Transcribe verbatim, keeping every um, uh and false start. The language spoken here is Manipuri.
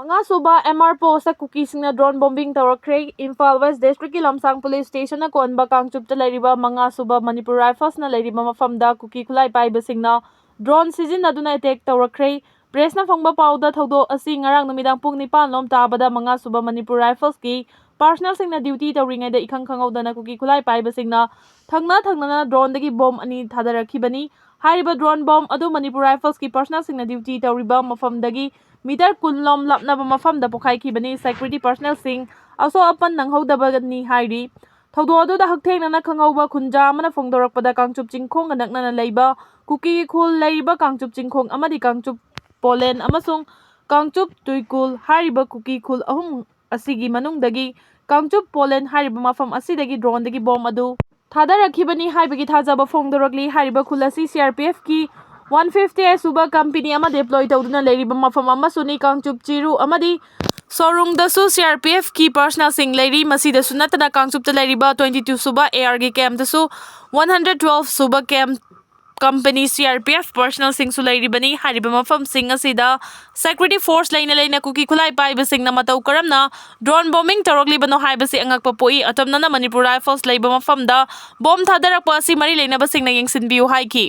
ꯃꯉꯥꯁꯨꯕ M R Post ꯀꯨꯀꯤꯁꯤꯡꯅ drone bombing ꯇꯧꯔꯛꯈ꯭ꯔꯦ꯫ Imphal West District ꯀꯤ ꯂꯝꯁꯥꯡ Police Station ꯀꯣꯟꯕ ꯀꯥꯡꯆꯨꯞꯇ ꯂꯩꯔꯤꯕ ꯃꯉꯥꯁꯨꯕ Manipur Rifles ꯅ ꯂꯩꯔꯤꯕ ꯃꯐꯝꯗ ꯀꯨꯀꯤ ꯈꯨꯠꯂꯥꯏ ꯄꯥꯏꯕꯁꯤꯡꯅ drone ꯁꯤꯖꯤꯟꯅꯗꯨꯅ attack ꯇꯧꯔꯛꯈ꯭ꯔꯦ꯫ Press ꯅ ꯐꯪꯕ ꯄꯥꯎꯗ, ꯊꯧꯗꯣꯛ ꯑꯁꯤ ꯉꯔꯥꯡ ꯅꯨꯃꯤꯗꯥꯡ ꯄꯨꯡ ꯅꯤꯄꯥꯟ ꯂꯣꯝ ꯇꯥꯕꯗ ꯃꯉꯥꯁꯨꯕ Manipur Rifles ꯀꯤ personnel ꯁꯤꯡꯅ duty ꯇꯧꯔꯤꯉꯩꯗ ꯏꯈꯪ ꯈꯪꯍꯧꯗꯅ ꯀꯨꯀꯤ ꯈꯨꯠꯂꯥꯏ ꯄꯥꯏꯕꯁꯤꯡꯅ ꯊꯪꯅ ꯊꯪꯅꯅ drone ꯗꯒꯤ bomb ꯑꯅꯤ ꯊꯥꯗꯔꯛꯈꯤꯕꯅꯤ꯫ ꯍꯥꯏꯔꯤꯕ drone bomb ꯑꯗꯨ Manipur Rifles ꯀꯤ personnel ꯁꯤꯡꯅ duty ꯇꯧꯔꯤꯕ ꯃꯐꯝꯗꯒꯤ meter ꯀꯨꯟ ꯂꯣꯝ ꯂꯥꯞꯅꯕ ꯃꯐꯝꯗ ꯄꯣꯈꯥꯏꯈꯤꯕꯅꯤ꯫ Security personnel ꯁꯤꯡ ꯑꯁꯣꯛ ꯑꯄꯟ ꯅꯪꯍꯧꯗꯕꯅꯤ ꯍꯥꯏꯔꯤ꯫ ꯊꯧꯗꯣꯛ ꯑꯗꯨꯗ ꯍꯛꯊꯦꯡꯅꯅ ꯈꯪꯍꯧꯕ ꯈꯨꯟꯖꯥ ꯑꯃꯅ ꯐꯣꯡꯗꯣꯔꯛꯄꯗ, ꯀꯥꯡꯆꯨꯞ ꯆꯤꯡꯈꯣꯡꯒ ꯅꯛꯅꯅ ꯂꯩꯕ ꯀꯨꯀꯤ ꯈꯨꯜ ꯂꯩꯔꯤꯕ ꯀꯥꯡꯆꯨꯞ ꯆꯤꯡꯈꯣꯡ ꯑꯃꯗꯤ ꯀꯥꯡꯆꯨꯞ ꯄꯣꯂꯦꯟ ꯑꯃꯁꯨꯡ ꯀꯥꯡꯆꯨꯞ ꯇꯨꯏꯀꯨꯜ ꯍꯥꯏꯔꯤꯕ ꯀꯨꯀꯤ ꯈꯨꯜ ꯑꯍꯨꯝ ꯑꯁꯤꯒꯤ ꯃꯅꯨꯡꯗꯒꯤ ꯀꯥꯡꯆꯨꯞ ꯄꯣꯂꯦꯟ ꯍꯥꯏꯔꯤꯕ ꯃꯐꯝ ꯑꯁꯤꯗꯒꯤ drone ꯗꯒꯤ bomb ꯑꯗꯨ ꯊꯥꯗꯔꯛꯈꯤꯕꯅꯤ ꯍꯥꯏꯕꯒꯤ ꯊꯥꯖꯕ ꯐꯣꯡꯗꯣꯔꯛꯂꯤ꯫ ꯍꯥꯏꯔꯤꯕ ꯈꯨꯜ ꯑꯁꯤ C R P F ꯀꯤ one fifty ꯁꯨꯕ company ꯑꯃ deploy ꯇꯧꯗꯨꯅ ꯂꯩꯔꯤꯕ ꯃꯐꯝ ꯑꯃꯁꯨꯅꯤ꯫ ꯀꯥꯡꯆꯨꯞ ꯆꯤꯔꯨ ꯑꯃꯗꯤ ꯁꯣꯔꯨꯡꯗꯁꯨ C R P F ꯀꯤ personnel ꯁꯤꯡ ꯂꯩꯔꯤ꯫ ꯃꯁꯤꯗꯁꯨ ꯅꯠꯇꯅ ꯀꯥꯡꯆꯨꯞꯇ ꯂꯩꯔꯤꯕ twenty two ꯁꯨꯕ A R ꯒꯤ camp ꯇꯁꯨ one hundred twelve ꯁꯨꯕ camp company C R P F personnel ꯁꯤꯡꯁꯨ ꯂꯩꯔꯤꯕꯅꯤ꯫ ꯍꯥꯏꯔꯤꯕ ꯃꯐꯝꯁꯤꯡ ꯑꯁꯤꯗ security force ꯂꯩꯅ ꯂꯩꯅ ꯀꯨꯀꯤ ꯈꯨꯠꯂꯥꯏ ꯄꯥꯏꯕꯁꯤꯡꯅ ꯃꯇꯧ ꯀꯔꯝꯅ drone bombing ꯇꯧꯔꯛꯂꯤꯕꯅꯣ ꯍꯥꯏꯕꯁꯤ ꯑꯉꯛꯄ ꯄꯣꯛꯏ꯫ ꯑꯇꯝꯅꯅ Manipur Rifles ꯂꯩꯕ ꯃꯐꯝꯗ bomb ꯊꯥꯗꯔꯛꯄ ꯑꯁꯤ ꯃꯔꯤ ꯂꯩꯅꯕꯁꯤꯡꯅ ꯌꯦꯡꯁꯤꯟꯕꯤꯌꯨ ꯍꯥꯏꯈꯤ꯫